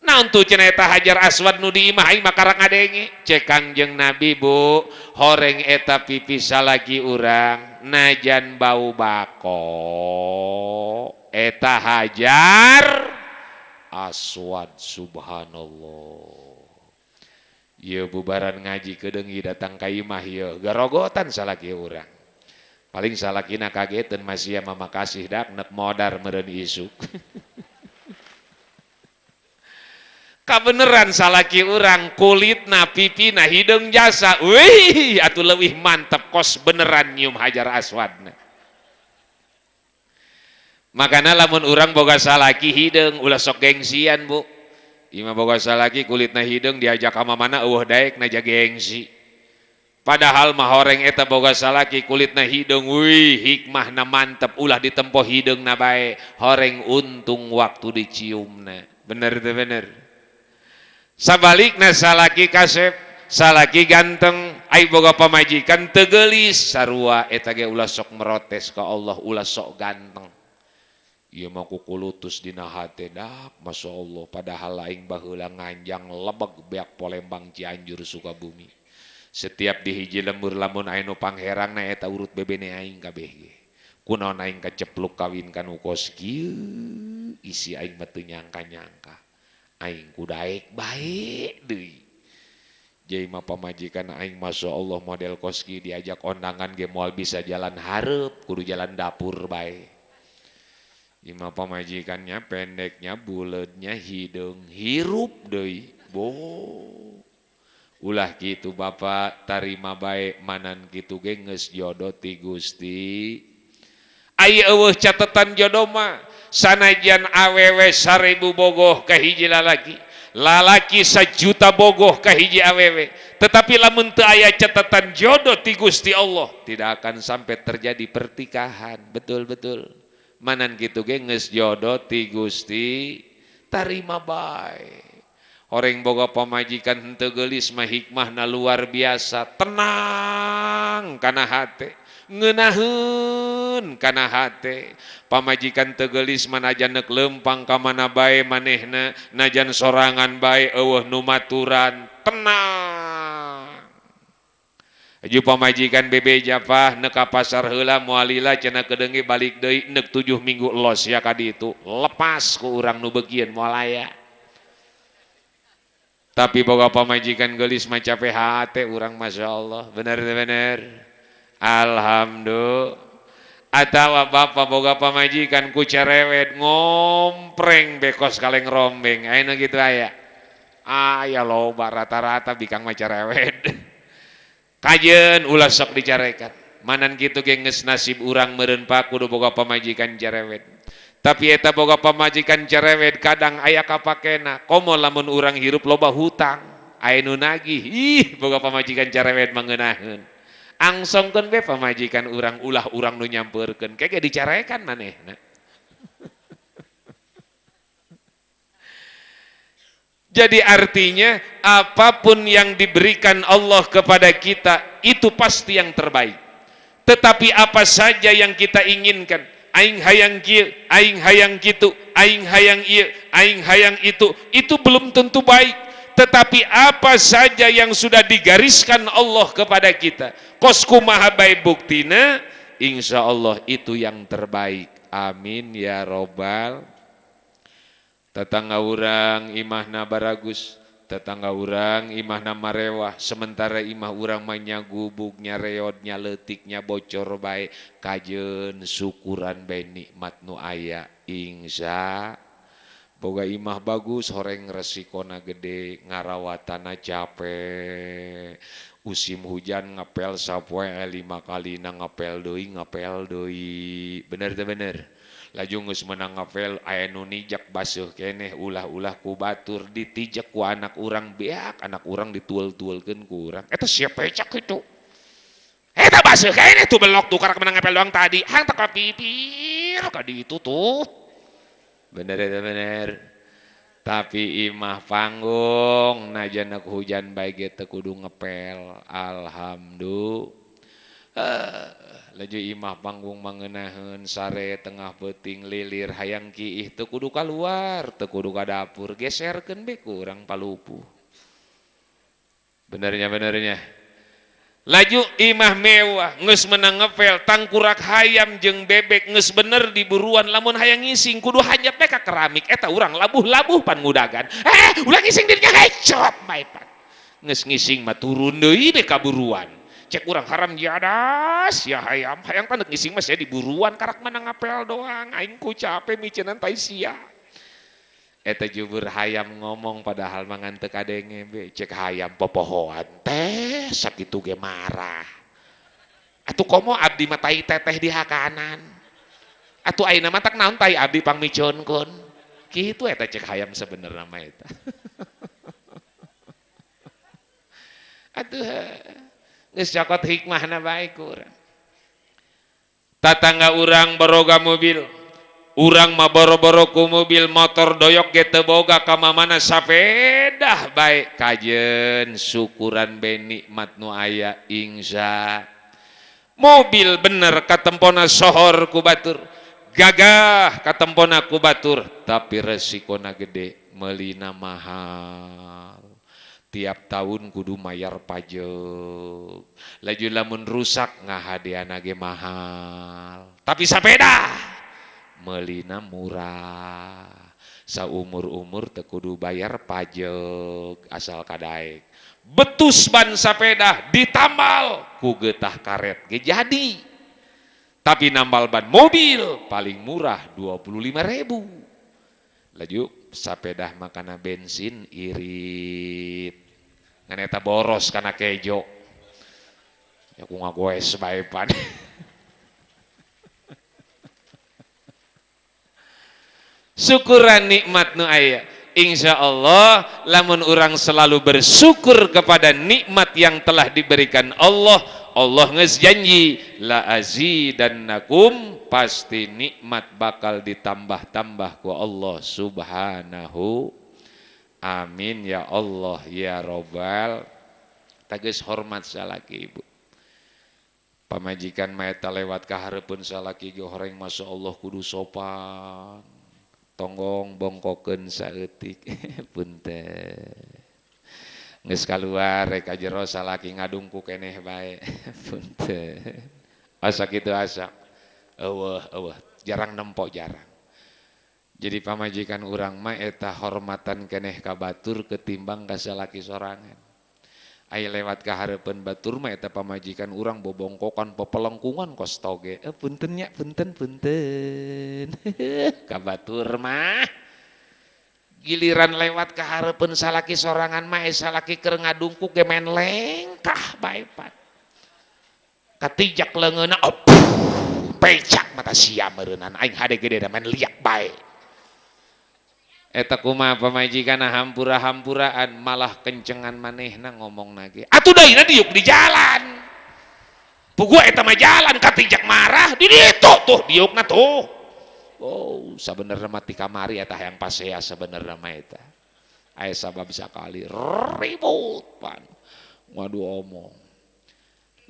Naon tuh cenah eta hajar aswad nu di imah aing mah karang ngadenge. Cek Kangjeng Nabi bu, horeng eta pipi salaki urang najan bau bako eta hajar aswad. Subhanallah. Ieu bubaran ngaji kedeung datang ka imah ieu garogotan salaki urang. Paling salakina kageteun masih mama kasih dak nek modar meureun isuk. Kabeneran salaki urang kulitna pipina hideung jasa. Wih atuh leuwih mantep kos beneran nyium hajar aswadna. Makana lamun urang boga salaki hideung ulah sok gengsian bu. Imah boga salaki kulitna hideung diajak ka mana eueuh daek naja gengsi. Padahal mah horeng eta boga salaki kulitna hideung wih hikmahna mantep ulah ditempo hideungna bae horeng untung waktu diciumna. Bener teu bener. Sabalikna salaki kasep, salaki ganteng, ai boga pamajikan teu geulis sarua eta ge ulah sok merotes ka Allah ulah sok ganteng. Ieu mah kukulutus dina hate dak Masya Allah padahal aing baheula nganjang lebeg beak Palembang Cianjur Sukabumi. Setiap di hiji lembur lamun aya nu pangherangna eta urut bebene aing kabeh ge. Kunaon aing kacepluk kawin ka nu kos kieu isi aing mah teu nyangka-nyangka. Aing ku daek bae deui. Jai mah pamajikan aing Masya Allah model koski diajak ondangan ge moal bisa jalan hareup kudu jalan dapur bae. Imah pamajikannya pendeknya buleudnya hideung hirup deui. Bo. Ulah kitu bapak tarima bae manan kitu ge geus jodoh ti Gusti. Aya eueuh catatan jodoh mah sanajan awewe 1000 bogoh ka hiji lalaki, lalaki 1 juta bogoh ka hiji awewe, tetapi lamun teu aya catatan jodoh ti Gusti Allah tidak akan sampai terjadi pertikahan. Betul betul. Manan kitu ge geus jodoh ti Gusti tarima bae. Horeng boga pamajikan henteu geulis mah hikmahna luar biasa, tenang kana hate, ngeunaheun kana hate. Pamajikan teu geulis mah najan neuk leumpang ka mana bae manehna, najan sorangan bae eueuh nu maturan, tenang. Aju pamajikan bebeja pah neuk ka pasar heula moal lila cenah kedeunge balik deui neuk 7 minggu los ya ka ditu, lepas ku urang nu beukieun moal aya. Tapi boga pamajikan geulis mah capek hate urang Masya Allah, bener-bener. Alhamdulillah. Atawa bapak boga pamajikan ku cerewet ngompreng bekos kaleng rombeng, aya nu kitu aya. Aya loba rata-rata bikang mah cerewet. Kajeun ulah sok dicarekan. Manan kitu ge geus nasib urang meureun pak kudu boga pamajikan cerewet. Tapi eta boga pamajikan cerewet kadang aya kapakena, komo lamun urang hirup loba hutang, aya nu nagih, ih boga pamajikan cerewet mangeunaheun. Angsongkeun be pamajikan urang ulah urang nu nyampeurkeun, kege dicarekan manehna. Jadi artinya apapun yang diberikan Allah kepada kita itu pasti yang terbaik. Tetapi apa saja yang kita inginkan, aing hayang kieu, aing hayang kitu, aing hayang ieu, aing hayang itu belum tentu baik. Tetapi apa saja yang sudah digariskan Allah kepada kita, kos kumaha bae buktina, insya Allah itu yang terbaik. Amin ya robbal. Tetangga urang imahna baragus, tetangga urang imahna marewah, sementara imah urang mah nyagubug, nyareod, nyaleutik, nyabocor bae, kajeun syukuran bae nikmat nu aya. Insya boga imah bagus, horeng resikona gede, ngarawatana capek, musim hujan ngepel sapoe 5 kalina ngepel deui, ngepel deui, bener teu bener? Laju geus meunang ngapel aya nu nijak baseuh keneh ulah-ulah ku batur ditijek ku anak urang beak anak urang dituel-tuelkeun ku urang eta siapa cak itu eta baseuh keneh tuh belok tuh karak menang ngapel doang tadi hang teh kapipir ka ditu tuh bener eta bener. Tapi imah panggung najan hujan bae ge teu kudu ngepel alhamdulillah. Laju imah panggung mangenaheun sare tengah peuting lilir hayang kiih teu kudu kaluar teu kudu ka dapur geserkeun be ku urang palupuh. Benernya benernya. Laju imah mewah geus meunang ngepel tangkurak hayam jeung bebek geus bener di buruan lamun hayang ngising kudu hanjap be ka keramik eta urang labuh-labuh pan ngudagan ulah ngising dirinya hecrot bae pan geus ngising mah turun deui be ka buruan. Cek urang haram jadas ya hayam hayang panek ngising mah sia di buruan karak mana ngapel doang aing ku capek micenan tai sia eta jubur hayam ngomong padahal mangan teu kadenge be cek hayam popohoan teh sakitu ge marah atuh komo abdi mah tai teteh di hakanan atuh ayeuna mah tak naon tai abdi pangmiceunkeun kitu eta cek hayam sebenarna mah eta. Atuh geus cokot hikmahna bae ku urang. Tatangga urang baroga mobil, urang mah boro-boro ku mobil motor doyok ge teu boga ka mamana sapedah bae kajeun syukuran bae nikmat nu aya insya. Mobil bener katempona sohor ku batur, gagah katempona ku batur, tapi resikona gede meulina mahal. Tiap tahun kudu mayar pajak. Laju lamun rusak ngahadeana ge mahal. Tapi sepeda meulina murah. Saumur-umur teu kudu bayar pajak asal kadaek. Betus ban sepeda ditambal ku getah karet ge jadi. Tapi nambal ban mobil paling murah 25.000. Laju sepeda makana bensin irit. Ngan eta boros kana kejo. Ya ku ngagoes bae pan. Syukuran nikmat nu aya. Insya Allah lamun urang selalu bersyukur kepada nikmat yang telah diberikan Allah, Allah geus janji la azidannakum, pasti nikmat bakal ditambah-tambah ku Allah Subhanahu. Amin ya Allah ya Robbal. Tageus hormat salaki ibu. Pamajikan mah eta lewat ka hareupeun salaki ge horeng masya Allah kudu sopan. Tonggong bongkokeun saeutik punten. Geus kaluar rek ka jero salaki ngadungku keneh bae punten. Asa kitu asa. Eueuh eueuh jarang nempo jarang. Jadi pamajikan urang mah eta hormatan keneh ka batur ketimbang ka salaki sorangan. Aya lewat ka hareupeun batur mah eta pamajikan urang bobongkokan pepelengkungan kos toge. Punten nya, punten punten. Ka batur mah giliran lewat ka hareupeun salaki sorangan mah salaki keur ngadungkuk ge main lengkah bae pan. Katijak leungeunna pecak mata sia meureunana aing hade gede da main liak bae. Eta kumaha pamajikan hampura-hampuraan malah kencengan manehna ngomong nage. Atuh deui diuk di jalan. Puguh eta mah jalan katijak marah di ditu tuh diukna tuh. Oh, sabenerna mah ti kamari eta hayang pasea sabenerna mah eta. Aya sabab sakali ribut pan. Ngadu omong.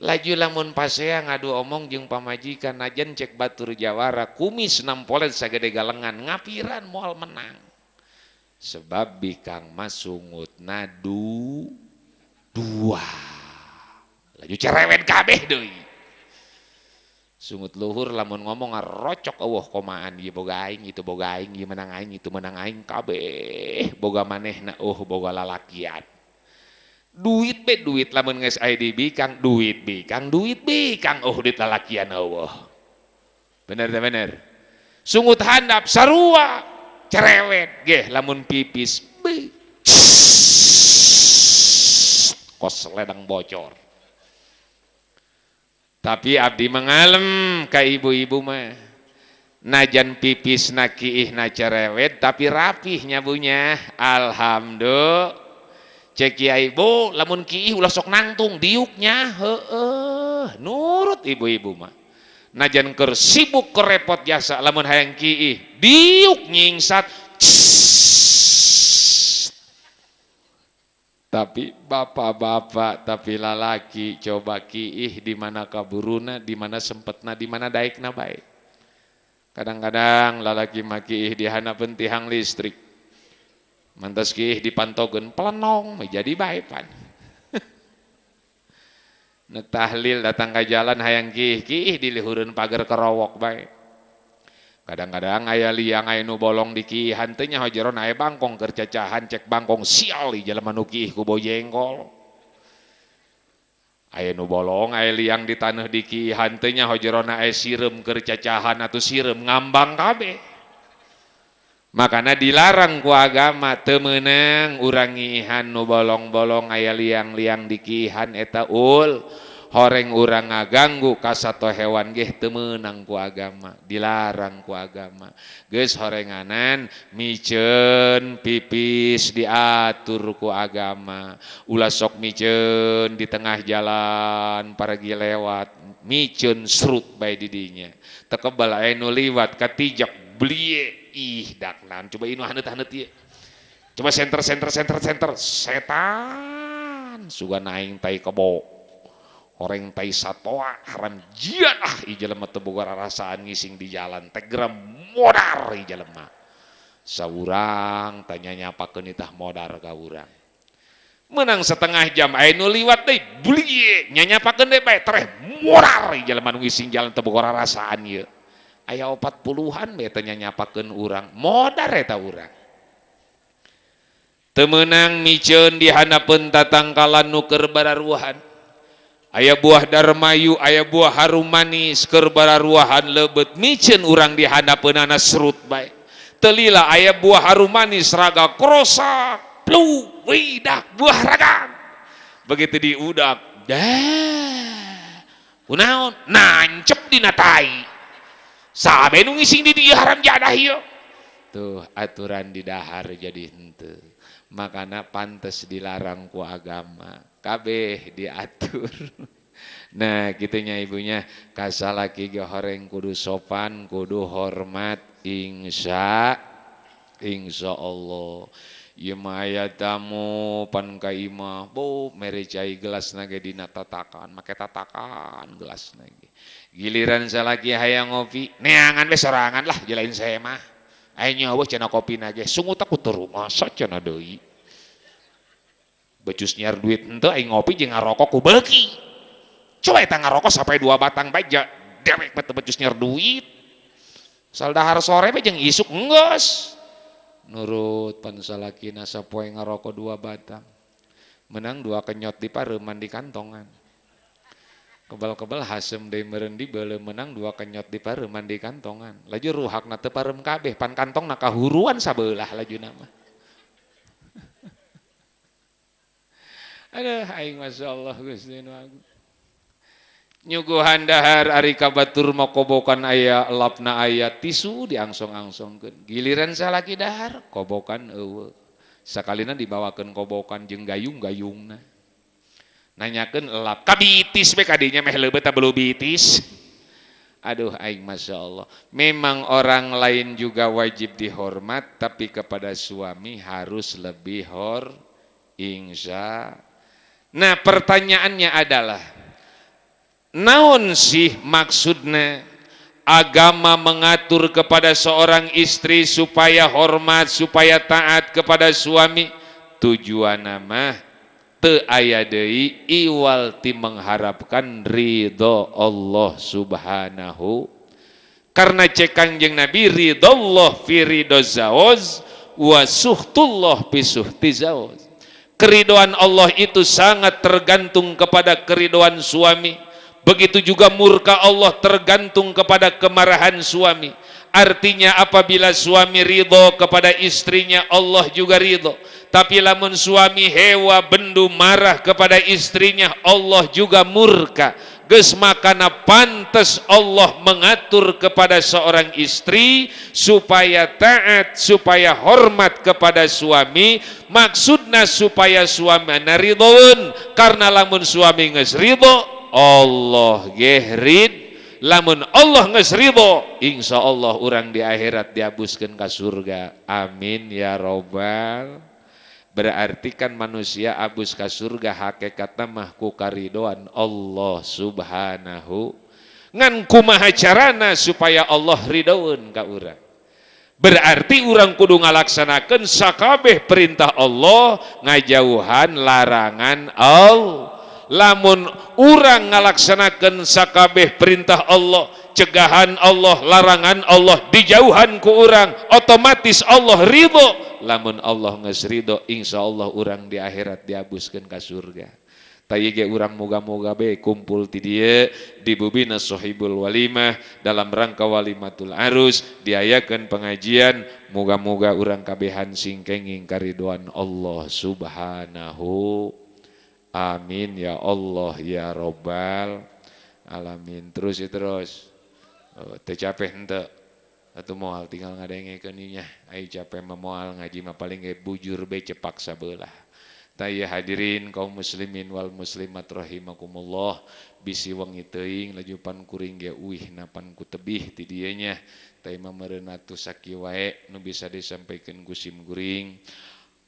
Laju lamun pasea ngadu omong jeung pamajikan najan cek batur jawara kumis nampolet sagede galengan ngapiran moal menang. Sebab bikang mah sungutna dua. Laju cerewet kabeh deui. Sungut luhur lamun ngomong ngarocok eueuh komaan ieu boga aing itu boga aing ieu menang aing itu menang aing kabeh boga manehna boga lalakian. Duit be duit lamun geus aya di bikang duit bikang duit bikang duit lalakian eueuh. Bener teh bener. Sungut handap sarua cerewet geh lamun pipis kos ledang bocor. Tapi abdi mengalem ka ibu-ibu mah najan pipis na kiih na cerewet tapi rapih nyabunya alhamdulillah. Cek kiai bu lamun kiih ulah sok nangtung diuknya heueuh nurut ibu-ibu mah. Najan keur sibuk kerepot jasa lamun hayang kiih diuk nyingsat. Tapi bapak-bapak tapi lalaki coba kiih di mana kaburuna, di mana sempetna, di mana daekna bae. Kadang-kadang lalaki mah kiih di hanapeun tihang listrik. Mantas kiih dipantogeun pelenong jadi bae pan. Nek tahlil datang ke jalan hayang kiih kiih di lihureun pagar kerowok bae. Kadang-kadang aya liang aya nu bolong di kiihan teh nya hojeron aya bangkong keur cacahan cek bangkong sial di jelema nu kiih ku bojengkol. Aya nu bolong aya liang di taneuh di kiihan teh nya hojeron aya sireum keur cacahan atuh sireum ngambang kabeh. Makana dilarang ku agama teu meunang urang ngiihan nu bolong-bolong aya liang-liang di kiihan eta ul horeng urang ngaganggu ka sato hewan geh teu meunang ku agama, dilarang ku agama. Geus horenganan miceun pipis diatur ku agama. Ulah sok miceun di tengah jalan paragi lewat, miceun serut bae di dinya. Teu kebal aya nu liwat katijak blie. Ih daknan coba inu haneut-haneut ieu. Coba senter senter senter senter setan sugan aing tai kebo. Horeng tai satoa haram jian ah ieu jelema teu boga rarasaan ngising di jalan teh geura modar ieu jelema. Saurang tanya nyapakeun itah modar ka urang. Menang setengah jam aya nu liwat deui blie nyanyapakeun deui bae tereh modar ieu jelema nu ngising jalan teu boga rarasaan ieu. Aya 40-an we teh nyapakeun urang, modar eta urang. Teu meunang miceun di handapeun tatangkalan nu keur bararuahan. Aya buah darmayu, aya buah harum manis keur bararuahan leubet miceun urang di handapeunana serut bae. Teu lila aya buah harum manis raga krosak, plu, widak buah raga. Begitu diudak, dah. Kunaon? Nancep dina tai. Sabe nu ngising di dieu haram jadah ieu. Tuh aturan di dahar jadi henteu. Makana pantes dilarang ku agama. Kabeh diatur. Nah gitunya ibunya, kasalaki ge horeng kudu sopan, kudu hormat, insya Allah. Ieu mah aya tamu pan ka imah, bo mere cai gelasna ge dina tatakan, make tatakan gelasna ge. Giliran salaki hayang ngopi, neangan we sorangan lah jelain saya mah. Aya nyawa cenah kopina ge, sungut aku teu masa cenah deui. Becus nyiar duit henteu aing ngopi jeung ngarokok ku beuki. Coba eta ngarokok sampai 2 batang bae ja dewek mah teu becus nyiar duit. Sal dahar sore bae jeung isuk enggeus. Nurut pan salakina sapoe ngarokok 2 batang. Menang 2 kenyot di pareuman di kantongan. Kebal-kebal hasem deui meureun dibeuleuh menang 2 kenyot di pareuman di kantongan. Laju ruhakna teu pareum kabeh pan kantongna kahuruan sabeulah lajuna mah. Aduh aing masyaallah Gusti nu agung. Nyuguhan dahar ari ka batur mah kobokan aya elapna aya tisu diangsong-angsongkeun. Giliran salaki dahar kobokan eueuh. Sakalina dibawakeun kobokan jeung gayung-gayungna. Nanyakeun elap kabitis we kadinya meh leubeut belu bitis. Aduh aing masyaallah. Memang orang lain juga wajib dihormat tapi kepada suami harus lebih hor insya. Nah pertanyaannya adalah naon sih maksudnya agama mengatur kepada seorang istri supaya hormat, supaya taat kepada suami? Tujuan mah teu aya deui iwal ti mengharapkan ridho Allah Subhanahu. Karena cek Kangjeng Nabi ridho Allah fi ridho zawaz wa suhtullah fi suhti zawaz. Keridoan Allah itu sangat tergantung kepada keridoan suami. Begitu juga murka Allah tergantung kepada kemarahan suami. Artinya apabila suami ridho kepada istrinya, Allah juga ridho. Tapi lamun suami hewa bendu marah kepada istrinya, Allah juga murka. Geus makana pantes Allah mengatur kepada seorang istri supaya taat, supaya hormat kepada suami. Maksudna supaya suami ridhoeun, karena lamun suami geus ridho, Allah ge rid. Lamun Allah geus ridho, insya Allah urang di akhirat diabuskeun ka surga. Amin ya robbal. Berarti kan manusia abus ka surga hakikatna mah ku karidoan Allah Subhanahu. Ngan kumaha carana supaya Allah ridhoeun ka urang? Berarti urang kudu ngalaksanakeun sakabeh perintah Allah, ngajauhan larangan Allah. Lamun urang ngalaksanakeun sakabeh perintah Allah, cegahan Allah, larangan Allah, dijauhan ku urang, otomatis Allah ridho. Lamun Allah geus ridho, insya Allah urang di akhirat diabuskeun ka surga. Tah ge urang moga-moga be kumpul ti dieu di bubina Sohibul Walimah dalam rangka Walimatul Arus diayakeun pengajian, moga-moga urang kabehan sing kenging karidoan Allah Subhanahu. Amin ya Allah ya robbal alamin. Terus terus. Oh, teu capek henteu. Atuh moal tinggal ngadengekeun nya. Ai capek mah moal ngaji mah paling ge bujur be cepak sabelah. Tah ieu hadirin kaum muslimin wal muslimat rahimakumullah, bisi wengi teuing lajupan kuring ge uih napan ku tebih ti dieu nya. Tah mah meureun atuh sakieu wae nu bisa disampaikan ku sim kuring.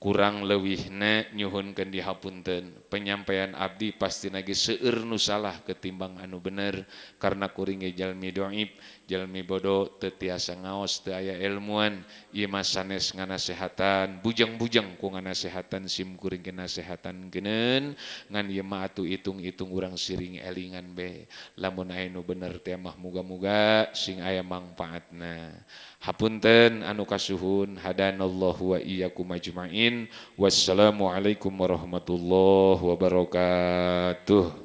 Kurang leuwihna nyuhunkeun dihapunten. Penyampaian abdi pasti lagi seueur nu salah ketimbang anu bener, karena kuring ge jalmi doib, jalmi bodoh, teu tiasa ngaos, teu aya ilmuan. Ieu mah sanes nganasehatan bujang-bujang ku nganasehatan, sim kuring ge nasehatan geuneun ngan ieu mah atuh hitung-hitung urang siring elingan be. Lamun aya nu bener teh mah muga-muga sing aya mangfaatna. Hapunten anu kasuhun. Hadanallahu wa iyyakum ajmain. Wassalamualaikum warahmatullahi wabarakatuh.